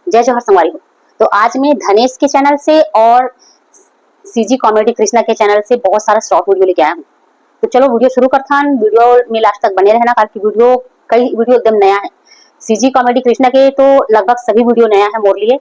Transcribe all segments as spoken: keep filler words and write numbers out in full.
जय जोहार संगवारी हो। तो आज मैं धनेश के चैनल से और सीजी कॉमेडी कृष्णा के चैनल से बहुत सारा शॉर्ट वीडियो लेके आया हूँ। तो चलो वीडियो शुरू करथन। वीडियो में लास्ट तक बने रहना, काबर कि वीडियो, कई वीडियो एकदम नया है। सीजी कॉमेडी कृष्णा के तो लगभग सभी वीडियो नया है मोर लिए,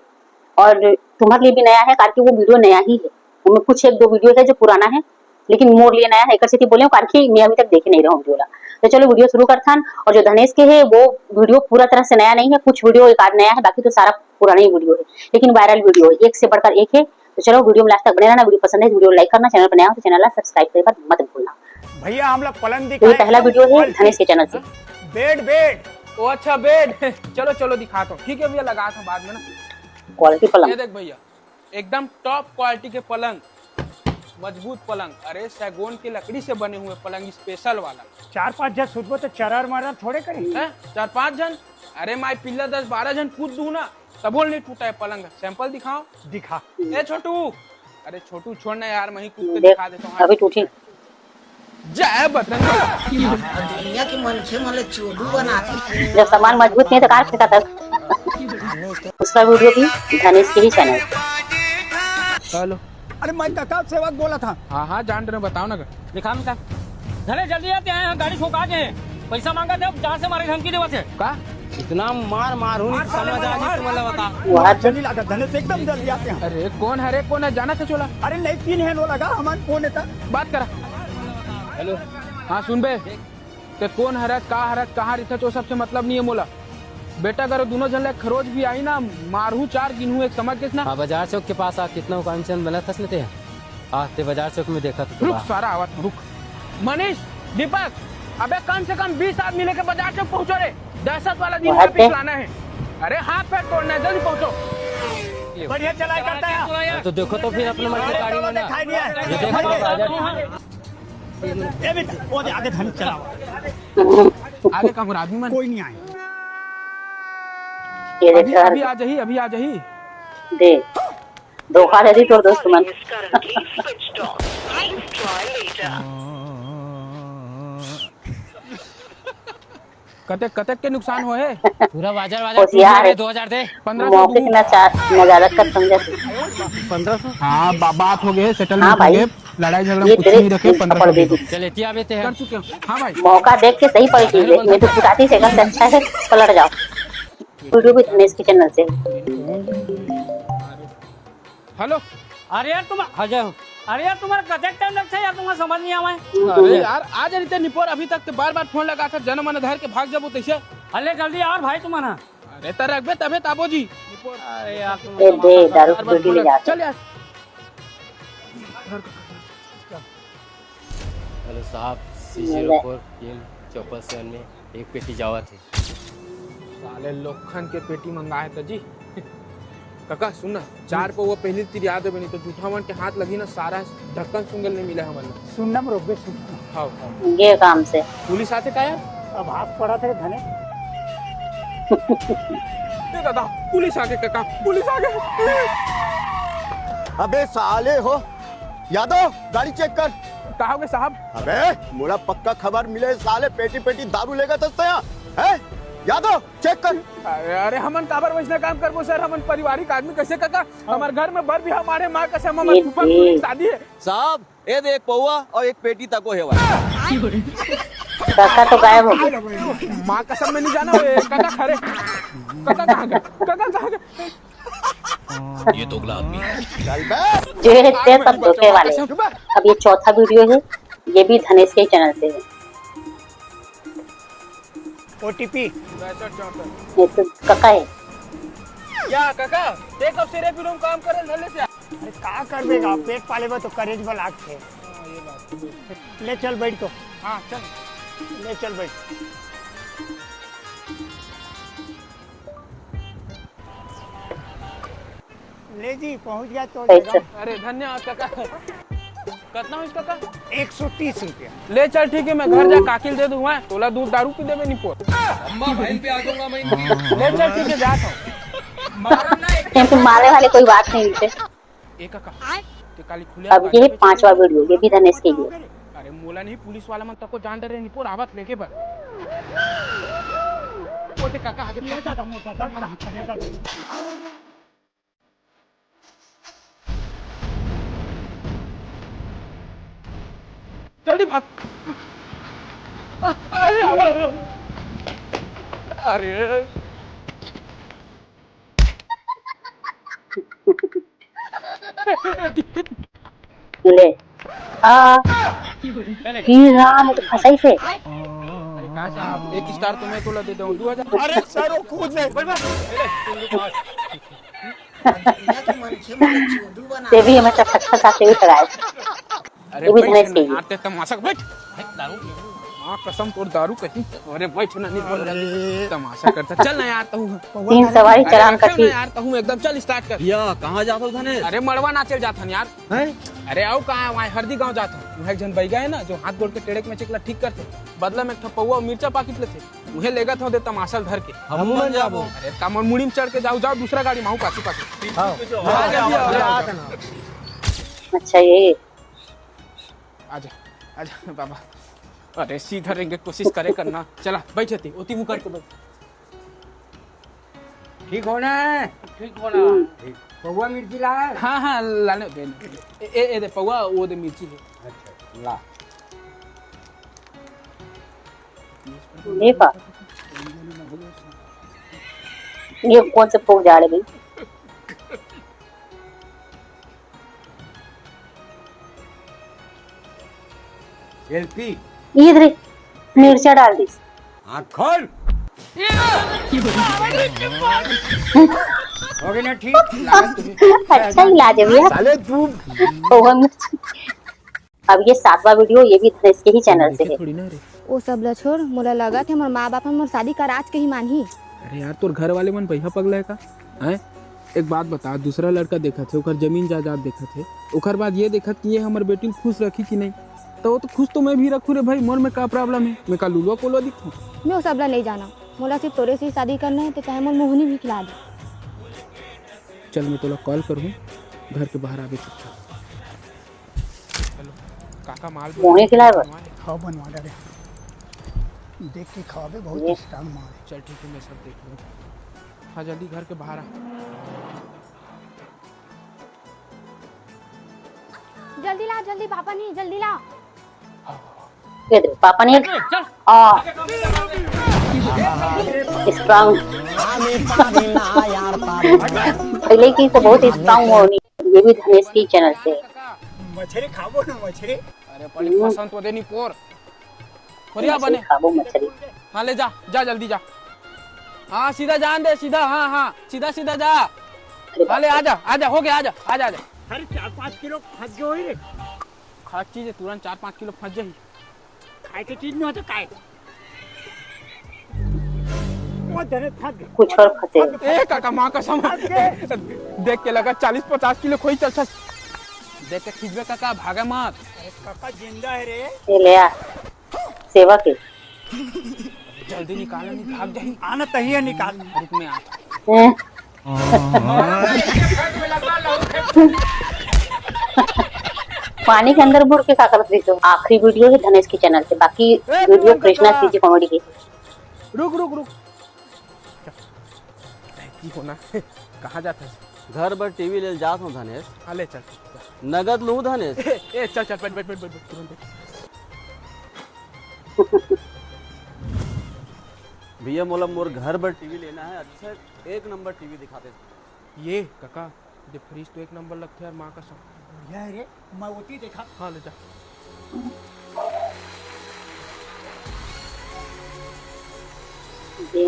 और तुम्हारे लिए भी नया है, काबर कि वो वीडियो नया ही है। उनमें कुछ एक दो वीडियो है जो पुराना है, लेकिन मोर लिए नया है, एकर सेती बोले हूँ, काबर कि मैं अभी तक देखे नहीं रहूँ वीडियो ला। तो चलो वीडियो शुरू करथन। और जो धनेश के है वो वीडियो पूरा तरह से नया नहीं है, कुछ वीडियो एक आध नया है, बाकी तो सारा पुराना ही वीडियो है, लेकिन वायरल वीडियो है, एक से बढ़कर एक है। तो चलो वीडियो में लास्ट तक बने रहना। वीडियो पसंद है तो वीडियो लाइक करना, चैनल पर नया हो तो चैनल ला सब्सक्राइब करे बर मत भूलना। भैया हम लोग पलंग तो ये दिखाए पहला तो वीडियो है धनेश के चैनल से। Bed, bed. ओ अच्छा, बेड। चलो चलो, दिखाता हूँ। ठीक है भैया, लगाता हूँ बाद में ना। क्वालिटी पलंग। ये देख भैया, एकदम टॉप क्वालिटी के पलंग, मजबूत पलंग। अरे सैगोन की लकड़ी से बने हुए पलंग, स्पेशल वाला। चार पांच झन सुतबो तो चरर मरर थोड़े करी। हैं? चार पांच झन? अरे माई पिल्ला, दस बारह झन कूद दू ना, तबो नहीं टूटा है पलंग। सैंपल दिखाओ। दिखा। ए छोटू, अरे छोटू छोड़ ना यार, मैं ही कूद के देख, दिखा देता हूँ। अभी टूटी। जय बजरंग। दुनिया के मनखे मन ले चोदू बनाथे। जब सामान मजबूत नहीं तो कार फेंका था। दूसरा वीडियो भी धनेश के ही चैनल से। हेलो। अरे मैं कका सेवक बोला था। हाँ हाँ, जान रहे, बताओ ना। दिखा मिटा। धने जल्दी आते हैं, गाड़ी ठोका के हैं। पैसा मांगा था, जान से मारे धमकी देवा थे। का? इतना मार मार हूँ, समझ आ गई तुम्हें बता। जल्दी लागा, धने से एकदम जल्दी आते हैं। अरे कौन है रे, कौन है, जाना था चोला। अरे नहीं, तीन है नो लगा, हमारे फोन है था। बात करा। हेलो। हाँ सुन बे, ते कौन हरत, का हरत, कहाँ रिथत, वो सबसे मतलब नहीं है मोला। बेटा, अगर दोनों झन ला खरोच भी आई ना, मारहूँ चार, गिनहूँ एक, समझ गेस ना? हाँ, बाजार चौक के पास आ, कितना हुकाम चंद बना थस न ते। आ, ते बाजार चौक में देखा तो रुक, बा। सारा आवत हूँ, रुक। मनीष, दीपक, अबे कम से कम बीस आदमी लेके बाजार चौक पहुँचो रे। दहशत वाला दिन यहाँ पे चलाना है। अरे हाथ पैर तोड़ना है, जल्दी पहुँचो। बढ़िया चलाई करता है। हाँ, तो देखो तो फिर अपने मन की गाड़ी में ना। ये देखो, बाजार ये भी वो दे, आगे धन चलाओ। आगे का मुराद भी मन। कोई नहीं आए। ये अभी, देख अभी आ जाही, अभी आ जाही। दे। धोखा दे दी तोर दोस्त मन। कतेक, कतेक के नुकसान होए हे? पूरा बाजार, बाजार होशियार टूट गया, है। दो हज़ार दे। पन्द्रह सौ मौके दू। से ना चार, ना ज्यादा कर समझे। पन्द्रह सौ? हाँ, बा-, बात हो गए, सेटलमेंट हाँ हो भाई। गए, लड़ाई झगड़ा ये कुछ तेरे नहीं रखे, पन्द्रह सौ दे दो। चल, एती आबे ते कर हैं। चुके हैं। हाँ भाई। मौका देख के सही पलटी है, नहीं तो फुटाती से कम से अच्छा है, पलट जाओ। वीडियो भी धनेश के चैनल से। हेलो। अरे यार तुम, अजय हो। अरे यार तुम्हारा कतेक टाइम लगता है यार, तुम्हारा समझ नहीं आवा है। अरे यार, आ जा रिते निपोर, अभी तक ते बार-बार फोन लगा था, जन मन धर के भाग जाबो तैसे। अरे जल्दी यार भाई तुम ना। अरे त रखबे तबे ताबो जी। निपोर। अरे यार तुम ए दे, दारू बार-बार पी के फोन ले लगा, जाते। चल यार। हेलो साहब, सी ज़ीरो फ़ोर केएल चौपन सेवन में एक पेटी जावत हे। साले लोखन के पेटी मंगाए त जी। कका सुन ना, चार पौवा पहली तीर याद है, नहीं तो जूठा मन के हाथ लगी ना, सारा ढक्कन सुंगल नहीं मिला हमन ला। सुन ना, रोकबे सुन। हाँ, हाँ। ये काम से। पुलिस आते का यार? अब हाथ पड़ा थे धने। ए दादा, पुलिस आगे कका, पुलिस आगे। अबे साले हो, यादव, गाड़ी चेक कर। का होगे साहब? अबे, मोला पक्का खबर मिले, साले पेटी पेटी दारू लेगत हस तैं, हैं? यादव, चेक कर। अरे, अरे, हमन काबर वैसना काम करबो सर? हमन पारिवारिक आदमी, कैसे कका? हमर घर में बर बिहाव मारे, माँ कसम, हमर ये फूफा के देख। शादी है। साहब, ए दे एक पौवा और एक पेटी तको हेवय। कका तो गायब हो गए। माँ कसम में नहीं जाना, ओए, कका खरे। कका कहाँ गए? कका कहाँ गए? ये दोगला आदमी है। चल बे। जो है, ते सब धोखे वाले। अब ये चौथा वीडियो है, ये भी धनेश के चैनल से है। ओटीपी। ये तो कका है। क्या कका? ते कब से रे फिर हम काम करे धने से? अरे का करबे गा, पेट पाले बर तो करेज बर लागथे। हाँ, ये बात तो है। ले चल बैठ तो। हाँ, चल। ले चल बैठ। ले जी, पहुंच गया तो कैसे? जगह। अरे, धन्यवाद काका। कितना हो इसका काका? एक सौ तीस रुपया। ले चल, ठीक है, मैं घर जा काकी ल दे दूंगा, तोला दूध दारू पी देबे निपोर। अम्मा बहन पे आ जाऊंगा मैं। ले चल, ठीक है, जाता हूँ। क्योंकि मारे वाले कोई बात नहीं इनसे। ए काका, ते काली खुले अब ये पांचवा वीडियो, ये भी धनेश के लिए। अरे मोला नहीं, पुलिस वाला मन तको जान डरे निपोर आवत लेके बर। ओ ते काका आगे। ये दादा मोटा सा खड़ा है, दादा। अरे बाप। अरे, अरे। ले। आ। हे राम, तो फंसाई से। एक स्टार तुम्हें तो दे दूं, दो हजार। अरे सर, वो कूद नहीं। ते भी हमें सब फंसा फंसा के ही लगाए। अरे ये भी बैठ धनेश ना के ही। यार, ते तमाशा बैठ। बैठ, दारू पी। माँ कसम तोर दारू कहीं। अरे बैठ ना, नहीं बोल। अरे। तमाशा करता। चल ना यार, तू। तीन सवारी अरे चलान रख ना कथी। यार, तू एकदम चल, स्टार्ट कर। या, कहाँ जात हो धनेश? अरे मड़वा नाचे ल जात हन यार। हैं? अरे आओ कहाँ, वहाँ हरदी गाँव जात हन। वहाँ एक झन बैगा है ना, जो हाथ गोड़ के टेड़े के में चिकला ठीक करते। बदला में एक ठो पौवा अउ मिर्चा पाकिट लेते। उहे लेगत हव दे तमाशा ल धर के। हमू मन जाबो। अरे, त मोर मुड़ी म चढ़ के जाओ, जाओ दूसरा गाड़ी म, आऊ पाछू, पाछू। हाँ। हाँ, जल्दी आओ, जल्दी आओ। अच्छा, ये। आजा, आजा, बाबा। अरे, सीधा रेंगे कोशिश करे करना। चला, बैठ एती, ओती मुँह करके बैठ। ठीक हो ना? ठीक हो ना? ठीक। पौवा मिर्ची ला? हाँ, हाँ, लाने दे। ए, ए, ए दे पौवा, वो दे मिर्ची दे। अच्छा, ला। देखा, ये कौन से पोक झाड़ है भाई? एलपी। ये इधर मिर्चा डाल दी। आँख खोल। हो गई ना ठीक? अच्छा इलाज है भैया। साले तू। पोहा मिर्ची। अब ये सातवां वीडियो, ये भी इसके ही चैनल से है। थोड़ी ना रे। वो सब ला छोड़, मोला लगत हे मोर माँ बाप ह मोर शादी कराज के ही मानही। अरे यार, तोर घर वाले मन भैया पगला है का? हैं? एक बात बता, दूसरा लड़का देखत हे, ओकर जमीन जायदाद देखत हे, ओकर बाद ये देखत कि ये हमर बेटी ल खुश रखी कि नहीं, तो वो तो खुश तो मैं भी रखूँ रे भाई, मोर में का प्रॉब्लम है? मैं का लुलवा कोलवा दिखूँ? मैं वो सब ला नहीं जाना, मोला सिर्फ तोरे से ही शादी करना है, तो चाहे मोर मोहनी भी खिला दे। चल, मैं तोला कॉल करूँ, घर के बाहर आबे चुपचाप। हेलो, काका, माल मोहे खिलाए बर? बनवाए? हाँ, बनवा डारे। देख के खवाबे, बहुत ये। स्ट्रांग माल है। चल ठीक है, मैं सब देख लूँ। हाँ, जल्दी घर के बाहर आ। जल्दी ला, जल्दी, पापा नहीं, जल्दी ला। ये देख, पापा नहीं। चल। आ। स्ट्रांग। पहले की तो बहुत स्ट्रांग होनी। ये भी धनेश की चैनल से है। मछली खाबो ना मछली। अरे पहले हम्म। पसंद तो देनी पोर। खोरिया मछली बने। खाबो मछली। हाँ ले जा, जा जल्दी जा। हाँ सीधा जान दे, सीधा, हाँ हाँ सीधा सीधा जा। अरे हाँ ले बाप रे। आजा, आजा, हो गया, आजा, आजा, आजा। अरे चार पाँच किलो फंस गयो ही रे। खास चीज है, तुरंत चार पाँच किलो फंस जाही। खाए के चीज नहीं होता काय? वो धरे फंस गए। कुछ और फंसे। ए काका, माँ कसम। फंस गए। देख के लगा चालीस पचास किलो खोई चल चल। देख के खींचबे काका, भागे मत। अरे काका जिंदा है रे। ये ले आ। सेवा के। जल्दी निकाल, नहीं भाग जाही। आना तही है निकाल। रुक मैं आता। हैं? पानी के अंदर बुड़ के का करत रहिस हो? आखिरी वीडियो है धनेश के चैनल से, बाकी ए, वीडियो कृष्णा काका। सीजी कॉमेडी के। रुक, रुक, रुक। की होना? कहाँ जात हस? घर बर टीवी ले जात हूँ धनेश। हाँ, ले चल, चल, चल। नगद लूँ धनेश। ए, ए, चल, चल, बैठ, बैठ, बैठ, बैठ, बैठ, तुरंत बैठ। भैया, मोला मोर घर बर टीवी लेना है, अच्छा एक नंबर टीवी दिखाते। ये काका, दे फ्रिज तो एक नंबर लगथे यार, माँ कसम। बढ़िया है रे, मैं ओती देखा। हाँ, ले जा।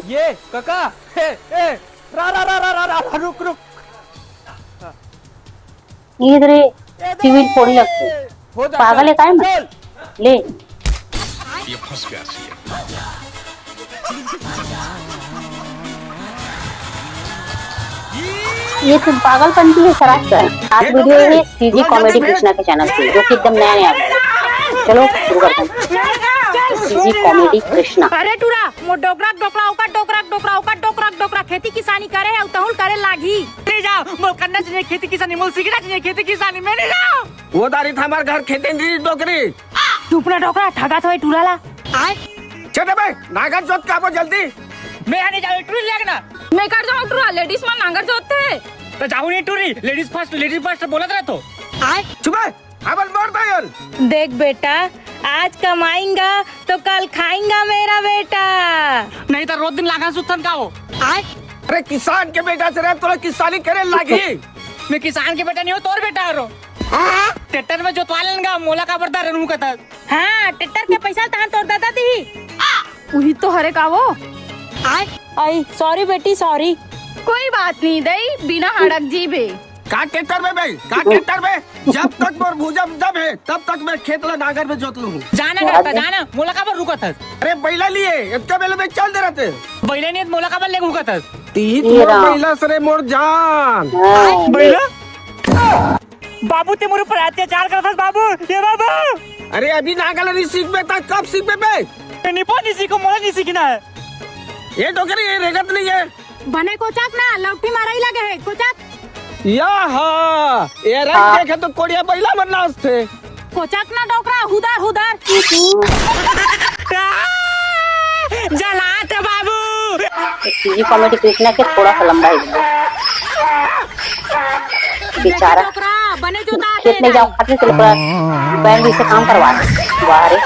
ये काका, हे, ए, रा, रा, रुक, रुक। हाँ। ये इधर ये ए, टीवी फोड़ी लगती है। हो जा, पागल है चल, काय मैं? चल। ले। ये फंस गया सी। ये तो पागलपंती है सरासर। आज वीडियो है सीजी कॉमेडी कृष्णा के चैनल से, जो कि एकदम नया नया है। चलो शुरू करते हैं। CG comedy Krishna. अरे टूरा, मोर डोकरा डोकरा ओकर डोकरा डोकरा ओकर डोकरा डोकरा खेती किसानी करे है, तहुल करे लागी। ले जाओ, मोर करना चाहिए खेती किसानी, मोर सीखना चाहिए खेती किसानी, मैं नहीं जाओ। वो दारी था हमार घर खेती नहीं डोकरी। तू अपना डोकरा ठगा था टूरा ला। चले बे, नागर जोत का वो जल्दी। मैं नहीं जाऊँ, टूरी ले ना। मैं कर जाऊँ टूरा, लेडीज में नागर जोत थे। तो जाऊँ नहीं टूरी, लेडीज फर्स्ट, लेडीज फर्स्ट बोलत रहे तो। चुप है, हबल मार दे यार। देख बेटा, आज कमाएंगा तो कल खाएंगा मेरा बेटा। नहीं तो रोज दिन लाखा सुथन का हो। अरे किसान के बेटा से रे, तोला किसानी करे लागी। मैं किसान के बेटा नहीं हो, तोर बेटा हरो। ट्रैक्टर में जोतवा लेन गा, मोला का बरदा रहनू कथा। हाँ, ट्रैक्टर के पैसा तहां तोर दादा दी। उही तो हरे का वो। आई, सॉरी बेटी, सॉरी। कोई बात नहीं दई, बिना हड़क जीबे। का ट्रैक्टर में बे? का ट्रैक्टर में? जब तक मोर भुजा में दम हे, तब तक मैं खेत ला नांगर में जोत लूं। जाना करता, जाना, मोला काबर रुकत हस? अरे बैला लिए, इतना बेला में चल दे रहते। बैला नहीं, मोला काबर ले रुकत हस? ती ये मोर राम। बैला सरे मोर जान। हाँ। बैला? बाबू ते मोर ऊपर अत्याचार करत हस बाबू, ये बाबू। अरे अभी नांगर नहीं सीख बे, ता कब सीख बे बे? मैं नहीं पो नहीं सीखो, मोला नहीं सीखना है। ये डोकरी, ये रेगत नहीं है। बने कोचक ना, लौठी मारई लगे हे, कोचक। या हा, ए रंग हाँ। देखे तो कोड़िया बैला मन नाचथे। कोचक ना डोकरा, हुदर, हुदर। जलाते बाबू। सीजी कॉमेडी कृष्णा के थोड़ा सा लंबा है। बेचारा। डोकरा, बने जो खेत में जाओ, खाते चलो पूरा बैंड से काम करवा दे। वाह रे।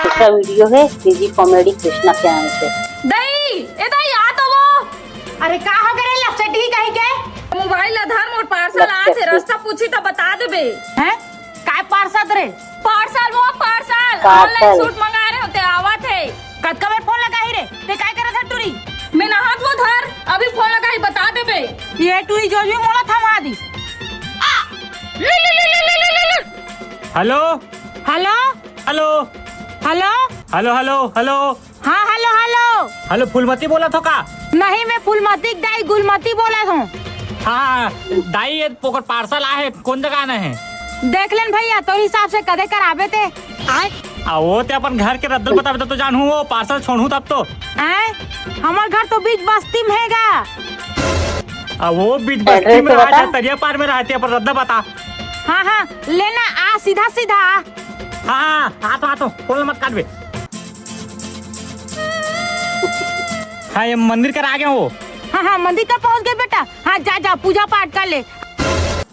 दूसरा वीडियो है सीजी कॉमेडी कृष्णा चैनल से। दई, ए दई, आ तो वो। अरे का हो गए लपसेटी कहीं के? मोबाइल ला धर, मोर पार्सल आ थे, रास्ता पूछी त बता देबे। हैं? काय पार्सल रे? पार्सल वो पार्सल, पार्सल। ऑनलाइन सूट मंगा रहे होते, आवा थे। कतका बेर फोन लगा ही रे? ते काय करत है टूरी? मैं नहात वो धर, अभी फोन लगा ही बता देबे। ये टूरी जो भी मोला थमा दी। Hello. Hello. Hello. Hello. Hello, hello, hello. हाँ, हेलो, हेलो। हेलो, फूलमती बोलत हो का? नहीं, मैं फूलमती के दाई गुलमती बोलत हूँ। हाँ, दाई, ये ओकर पार्सल आहे, कौन जगह आना है? देख लेन भैया, तोर हिसाब से कदे कराबे ते। आ, वो ते अपन घर के रद्दल बताबे तो, तो जानहूँ, वो पार्सल छोड़हूँ तब तो। हैं? हमर घर तो बीच बस्ती में हेगा। आ, वो बीच बस्ती एड्रेस में तो रहा बता। था, तरिया पार में रहते, अपन रद्दा बता। हाँ, हाँ, लेना आ, सीधा, सीधा आ। हाँ, हाँ, आ तो, आ तो, फोन मत काटबे। हाँ, ये मंदिर कर आ गया वो। हाँ, हाँ, मंदिर कर पहुँच गए बेटा। हाँ, जा, जा, पूजा पाठ कर ले।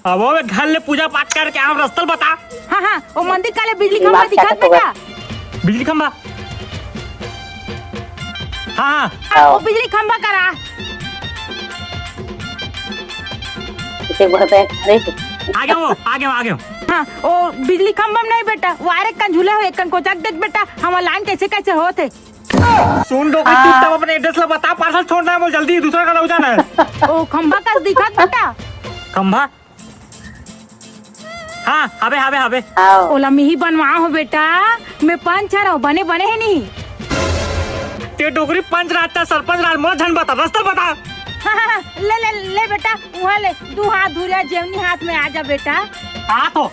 अब वो घर ले पूजा पाठ करके आओ, रस्तल बता। हाँ, हाँ, वो मंदिर काले बिजली खंभा दिमाग दिखत चाटत होगा। बेटा। बिजली खंभा? हाँ, हाँ। हाँ, वो आओ। बिजली खंभा करा। इसे बोलते हैं, अरे। आ गया वो, आ गया, आ गया। हाँ, वो बिजली खंभा में नहीं बेटा, वायरे कन झूले हो, एक कन कोचक देख बेटा, हमार लाइन कैसे कैसे होत हे। सुन डोकरी, हाँ। चुपचाप अपन एड्रेस ला बता, पार्सल छोड़ना है, मोला जल्दी दूसरा घर जाना है। ओ, खंभा कस दिखत बेटा। खंभा? हाँ, हवे, हवे, हवे। आओ। ओला मिही बनवा हो बेटा, मैं पंच हरव, बने, बने है नहीं। ते डोकरी पंच राज ता सरपंच राज, मोला झन बता, रस्ता बता। हाँ, हाँ, हाँ, ले, ले, ले बेटा, वहाँ ले, दू हाथ धुरिया जेवनी हाथ में आ जा बेटा। हाँ तो।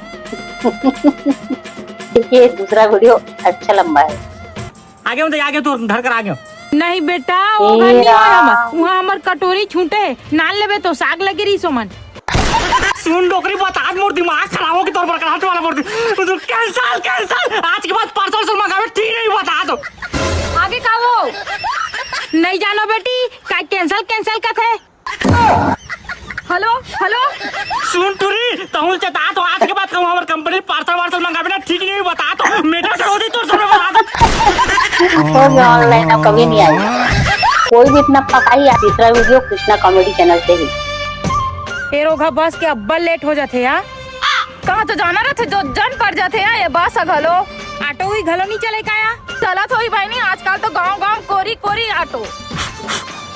ये दूसरा वीडियो अच्छा लंबा है। आगे हूँ, आगे तू धर कर आगे हूँ। नहीं बेटा, वो घर नहीं आया हमर। वहाँ हमर कटोरी छूटे हे। नान लेबे तो साग लगे रही सोमन। सुन डोकरी, बता, मोर दिमाग खराब हो गया तोर बर, हाथ वाला मोर दि-, तू cancel, cancel। आज के बाद पार्सल उर्सल मंगावे, ठीक नहीं, बता दो। आगे का वो? नहीं जानो बेटी, का cancel, cancel कथे। Hello, hello. सुन टूरी, तहुल चेता तो आज के बाद कहूँ हमार कंपनी पार्सल वार्सल मंगावे ना, ठीक नहीं बता तो, मेटा से होती तोर समय बता दो। हो गया ऑनलाइन, अब कभी नहीं आई। कोई भी इतना पका ही, तीसरा वीडियो कृष्णा कॉमेडी चैनल से ही। ए रोघा बस के अब्बल लेट हो जाथे यार। कहाँ तो जाना रहथे जो जन पड़ जाथे यार, ये बस घलो। ऑटो ही घलो नहीं चले का यार? चलत होई बहिनी, आजकल तो गांव गांव कोरी कोरी ऑटो।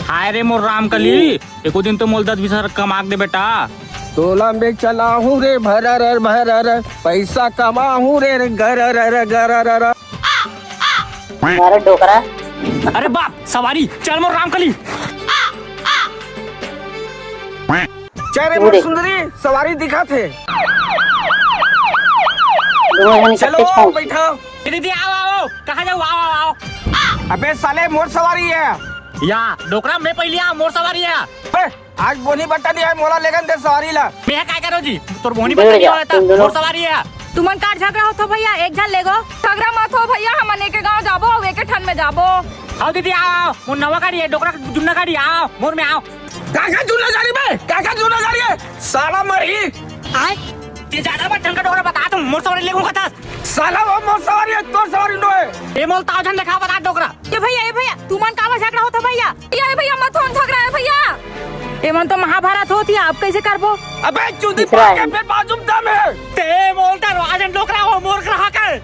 हाय रे मोर रामकली, एको दिन तो मोल दस बीस हजार कमा के दे बेटा। तोला में चलाहूँ रे भरर भरर, पैसा कमाहूँ रे रे गरर गरर। अरे डोकरा। अरे बाप, सवारी, चल मोर रामकली। चल रे मोर सुंदरी, सवारी दिखत हे। चलो, बैठो। ए दीदी, आओ, आओ, आओ। कहाँ जाओ? आओ, आओ, आओ। अबे साले, मोर सवारी है। या, डोकरा, मैं पहले आ, मोर सवारी है। ए, आज बोनी बट्टा नहीं है, मोला लेगन दे सवारी ला। मैं काय करो जी? तोर बोनी बट्टा नहीं होता, मोर सवारी है। तुमन कार झगड़ा होथो भैया, एक झन लेगो। झगड़ा मत हो भैया, हमन एके गांव जाबो, अउ एके ठन में जाबो। आओ दीदी, आओ, आओ, मोर नवा गाड़ी है, डोकरा जुन्ना गाड़ी, आओ, मोर में आओ। काका जुन्ना गाड़ी में, काका जुन्ना गाड़ी है, साला मरही। आय। ये ज्यादा मत ढंग का डोकरा बता, तुम मोर सवारी लेगू कथस। साला वो मोर सवारी है, तोर सवारी नो है। ए मोल ताव झन देखा बता डोकरा। ए भैया, ए भैया, तुमन काबर झगड़ा होत हे भैया? ए भैया, मत होन झगड़ा है भैया। ए मन तो महाभारत होत हे, अब कैसे करबो? अबे चुदी दूसरा पाके है। फिर बाजू में दम है। ते मोल ताव झन डोकरा हो मोर ग्राहक है।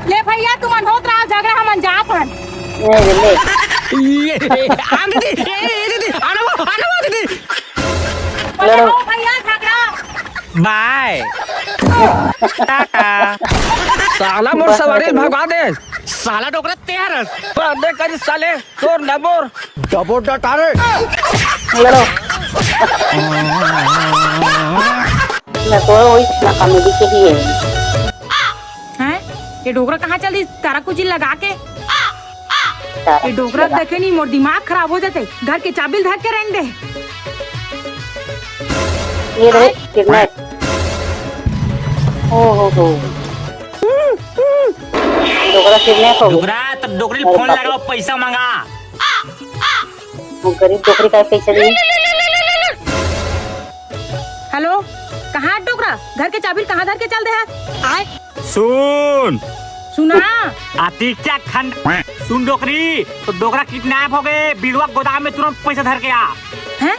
ले भैया, तुमन होत रहा झगड़ा, हमन जात हन। ए, ले। ये, आन दीदी, ए, ए, दीदी, आना वो, आना वो दीदी। बोले, लड़ो। हो भैया, झगड़ा। बाय। टाटा। साला मोर सवारी भगा दे। साला डोकरा तेरस। बंदे करी साले, तोर न मोर। डबो डटारे। लड़ो। ना तो वही ना कॉमेडी के ही है। हैं? ये डोकरा कहाँ चल दी? तारा कुची लगा के। ये डोकरा देखे नहीं, मोर दिमाग खराब हो जाते। घर के चाबी ल धर के रेंग दे। ये रहे किडनैप। ओ हो हो। डोकरा किडनैप हो गया। डोकरा, तब डोकरी अरे फोन बाप रे। लगा, पैसा मंगा। वो गरीब डोकरी का पैसा दी। हेलो, कहाँ हे डोकरा? घर के चाबी ल कहाँ धर के चल दे हे? सुन। सुना। अतिक क्या खंड। सुन डोकरी, तो डोकरा किडनैप हो गए, बिलवा गोदाम में तुरंत पैसा धर के आ। हैं?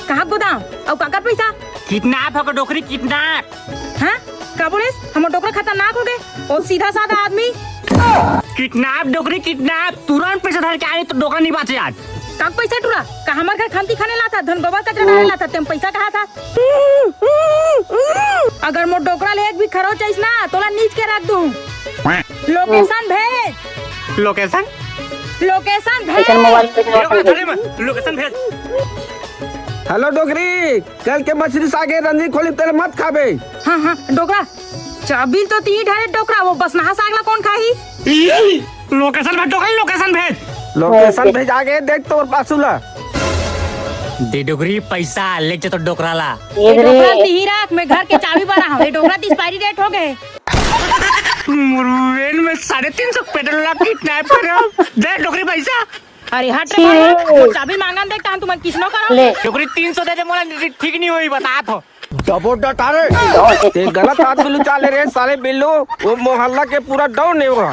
कहाँ गोदाम? अउ काकर पैसा? किडनैप हो गए डोकरी, किडनैप। हैं? का बोलेस? हमर डोकरा खतरनाक हो गए। ओ सीधा साधा आदमी। किडनैप डोकरी, किडनैप। तुरंत पैसा धर के आए तो डोकरा नहीं बाचे आज। का पैसा टुरा? का हमर घर खमती खाने लाथा, धन गोबर कचरा डाले लाथा, तेम पैसा कहा था? अगर मोर डोकरा ले एक भी खरोच आइस ना, तोला नीच के रख दूं। लोकेशन भेज। लोकेशन? लोकेशन भेज। ऐसन मोबाइल पे लोकेशन भेज। लोकेशन भेज। हेलो डोकरी, कल के मछली सागे रंजी खोली तेरे मत खाबे। हाँ, हाँ, डोकरा। चाबी तो ती ढारे डोकरा, वो बसनहा साग ला कौन खाही? लोकेशन भेज डोकरी, लोकेशन भेज। लोकेशन भेज आगे देख तोर पासू ला। दे डोकरी पैसा, ले जा तो डोकरा ला। ये ये डोकरा रे। ती ही राख, मैं घर के चाबी बना हूँ। ये डोकरा ती एक्सपायरी डेट हो गए। मुरुवेन में साढ़े तीन सौ पेट्रोल ला किडनैप करे। दे डोकरी पैसा। अरे हट रे बाबा, वो चाबी मांगन देख, तहन तुमन किसनो करो। ले। डोकरी तीन सौ दे दे मोला, ठीक नहीं होई, बता तो। डबो डटारे। ते गलत आदमी लुचा ले रे साले बिल्लू, वो मोहल्ला के पूरा डॉन है वो।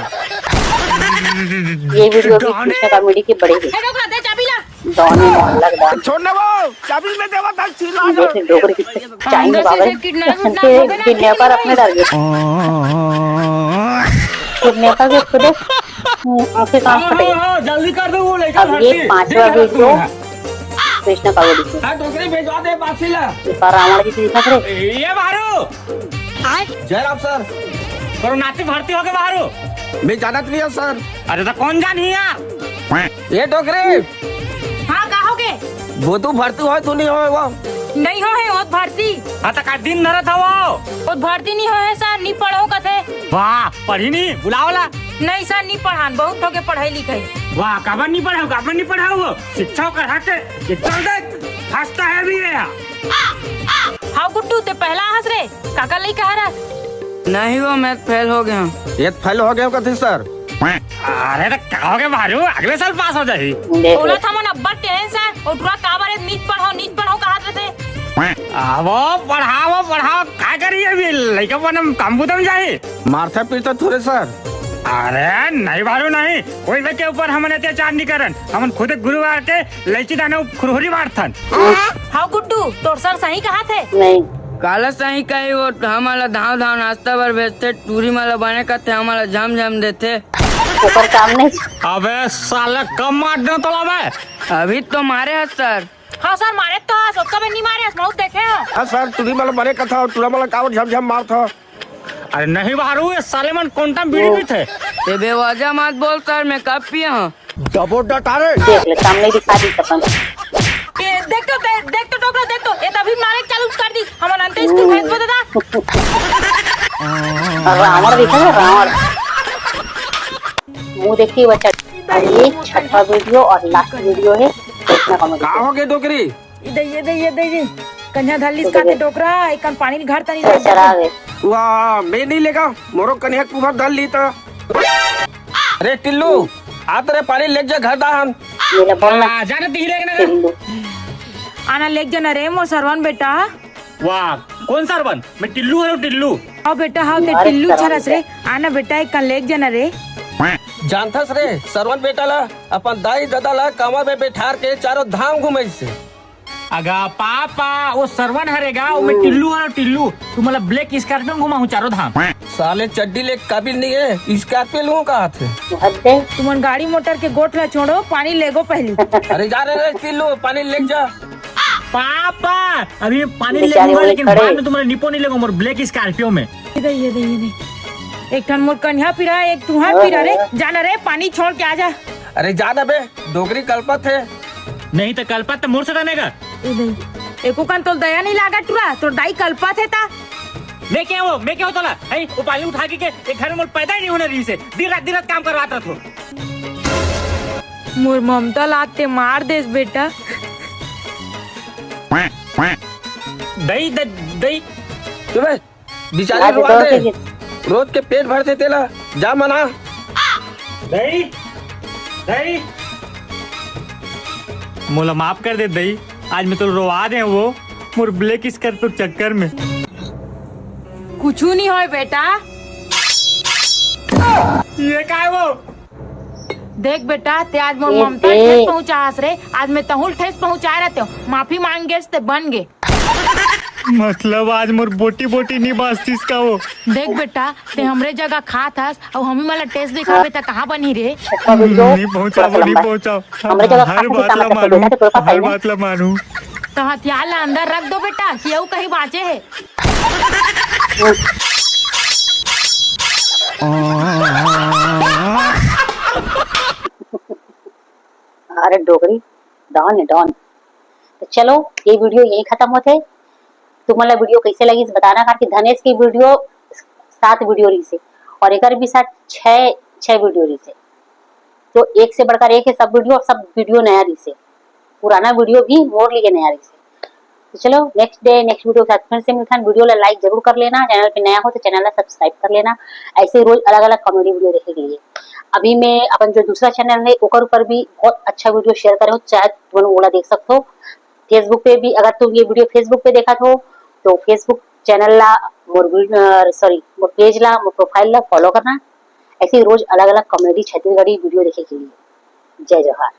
ये वीडियो भी कृष्णा कॉमेडी के बड़े हैं। ए डोकरा, दे चाबी ला। डॉन ही मोहल्ला का डॉन। छोड़ ना वो, चाबी में देवा था, चिल्ला ये देख, डोकरी कितने चाइनीज अंदर से बाबा। किडनैप, किडनैप हो गए ना, किडनैपर अपने डर गए। किडनैपर के खुदे आंखें कांच फटे। हाँ, हाँ, जल्दी कर दो, वो लेकर अब ये भर्ती। पांचवा वीडियो कृष्णा कॉमेडी से। हाँ, डोकरी भेजवा दे बासी ला। ये तो रावण की चीज है रे। ये बारू। जय राम सर। कोरोनाती भर्ती हो गए बारू। मैं जानत नहीं है सर। अरे तो कौन जानी यार? ये डोकरी। हाँ, का हो गए? वो तू भर्ती होय, तू नहीं होय वो। नहीं होय हे, वो भर्ती। हाँ, तो का दिन धरत हवो? वो भर्ती नहीं होय हे सर, नहीं पढ़ो कथे। वाह, पढ़ी नहीं, बुलावला। नहीं सर, नहीं पढ़ान, बहुत हो गए पढ़ाई लिखाई। वाह, काबर नहीं पढ़ाओ, काबर नहीं पढ़ाओ? शिक्षा कर हाथे, ये चल दे, हंसता है भी ये। हाँ गुड्डू, ते पहला हंस रे, काका लई कहा रहा। नहीं वो, मैं फेल हो गया हूँ। ये फेल हो गया कथी सर? अरे तो का हो गया बारू, अगले साल पास हो जाही। देख ले। ओला था मन अब्बड़ टेंशन, ओ टुरा काबर ए नीच पढ़ाओ, नीच पढ़ाओ कहत रथे। आवो पढ़ाओ, पढ़ाओ, का करी अभी लइका मन हम काम बुतम जाही। मारथे पीटथे थोरे सर। अरे नहीं बारू नहीं, कोई के ऊपर हमन अत्याचार नहीं करन, हमन खुद गुरुवार के लइची दाना खुरहुरी मारथन। हाँ गुड्डू, तोर सर सही कहत हे। नहीं। काला सही कही वो, हमन ला धाव धाव नाश्ता बर भेजथे, टूरी मन ला बने कथे, हमन ला झम झम देथे। ओकर काम नहीं। अबे साले कब मार दे तोला बे? अभी तो मारे हस सर। हाँ सर, मारे तो हस, ओतका बे नहीं मारे हस, बहुत देखे हो। हाँ सर, टूरी मन ला बने कथा, टूरा मन ला काबर झम झम मारथा? अरे नहीं बारू, ये साले मन कोंटा में बीड़ी पीथे। ए बेवजह मत बोल सर, मैं कब पिए हूँ? डबो डटारे। देख ले, सामने दिखा दी अपन। ए, देख तो, दे-, देख तो डोकरा, देख तो, ए तभी मारे चालू कर दी। हमन अंते स्कूल भेज दो दादा। रावण दिखा ना, रावण। मुंह देखिए बच्चा। और ये छठा वीडियो और लास्ट वीडियो है, कृष्णा कॉमेडी। का हो गए डोकरी? ये दे, ये दे, ये दे, ये। कन्या धर लीस काते डोकरा, एक कन पानी घर तनी ले चरा गए। वाह, मैं नहीं लेगा, मोरो कन्या कुमार धर ली तो। अरे टिल्लू, आ तेरे पानी ले जा घर दाहन। मेरा बोलना। आ, जाने दी लेके ना। टिल्लू। आना लेके जाना रे मोर सरवन बेटा। वाह, कौन सरवन? मैं टिल्लू हूँ, टिल्लू। हाँ बेटा, हाँ, ते अरे टिल्लू सरवन छरस रे। आना बेटा, एक कन लेग जाना रे। जानथस रे, सरवन बेटा ला, अपन दाई ददा ला कांवर में बैठार के चारों धाम घुमाइस हे। अगा पापा, वो सरवन हरे गा, वो मैं टिल्लू हूँ, टिल्लू। तू मला ब्लैक स्कॉर्पियो में घुमाहूँ चारों धाम। साले चड्डी ले काबिल नहीं है, स्कॉर्पियो लूँ कहा थे। हद दे। तुमन गाड़ी मोटर के गोठ ला छोड़ो, पानी लेगो पहली। अरे जा रे, रे टिल्लू, पानी लेग जा। पापा, अभी पानी ले बेचारे लूंगा, वहीं लेकिन खड़े। बाद में तुम्हारे निपो नहीं लेगो मोर ब्लैक स्कॉर्पियो में। ये दे, ये दे, ये दे। एक ठन मोर कन्हा पीरा, एक तुहार पीरा रे। ओहो। जाना रे, पानी छोड़ के आ जा। अरे जा ना बे, डोकरी कलपत हे। नहीं तो कलपत तो मोर से तनेगा। ए दई, एको कन तोल दया नहीं लागा टुरा, तोर दाई कलपत हे ता। मैं क्या हो, मैं क्या हो तोला? हैं, वो पानी उठा के, के एक घर में पैदा ही नहीं होना रही से। दिन रात, दिन रात काम करवात रहत हो। मोर ममता लाते मार देस बेटा। दई, द-, दई। चुप बे, बिचारी आज रोवा तो दे। रोज के पेट भरथे तेला, जा मना। दई, दई। मोला माफ कर दे दई, आज मैं तोला रोवा दे वो मोर ब्लैक स्कॉर्पियो के चक्कर में। कुछू नहीं होय बेटा। ये काय वो? देख बेटा, ते आज मोर ये ममता देख। ठेस पहुंचा हस रे, आज मैं तहुल ठेस पहुंचा रहते हो। माफी मांग गेस ते बन गे। मतलब आज मोर बोटी बोटी नहीं बाजतीस का वो? देख बेटा, ते हमरे जगह खात हस, अउ हमी मला ठेस दिखाबे त कहाँ बनी रे? अच्छा, वीडियो नहीं पहुंचाओ, थोड़ा सा नहीं लंबा है। पहुंचाओ। हमरे जगह हर खात हस, बात इसका ला मतलब मानू, बेटा, ते तोर पास हर नहीं है। बात ला मानू। तो हथियार ला अंदर रख दो बेटा, कि अउ कहीं बाँचे हे। अरे डोकरी, डॉन है, डॉन। तो चलो, ये वीडियो यहीं खत्म होथे। तुमन ला वीडियो कैसे लगिस बताना, काबर कि धनेश की वीडियो सात वीडियो रहिसे और एकर भी साथ छः, छः वीडियो रहिसे। तो एक से बढ़कर एक है सब वीडियो, और सब वीडियो नया रहिसे। पुराना वीडियो भी मोर लिए नया रहिसे। तो चलो, नेक्स्ट डे, नेक्स्ट वीडियो के साथ फिर से मिलथन। वीडियो ला लाइक जरूर कर लेना, चैनल पे नया हो तो चैनल ला सब्सक्राइब कर लेना। ऐसे ही रोज अलग-अलग कॉमेडी वीडियो देखे के लिए। अभी मैं अपन जो दूसरा चैनल है, ओकर ऊपर भी बहुत अच्छा वीडियो शेयर करे हो, चाहे तुमन ओला देख सकते हो। Facebook पे भी, अगर तुम ये वीडियो Facebook पे देखत हो, तो Facebook चैनल ला, मोर वी-, अ, सॉरी, मोर पेज ला, मोर प्रोफाइल ला फॉलो करना। ऐसे ही रोज अलग-अलग कॉमेडी छत्तीसगढ़ी वीडियो देखे के लिए। जय जोहार।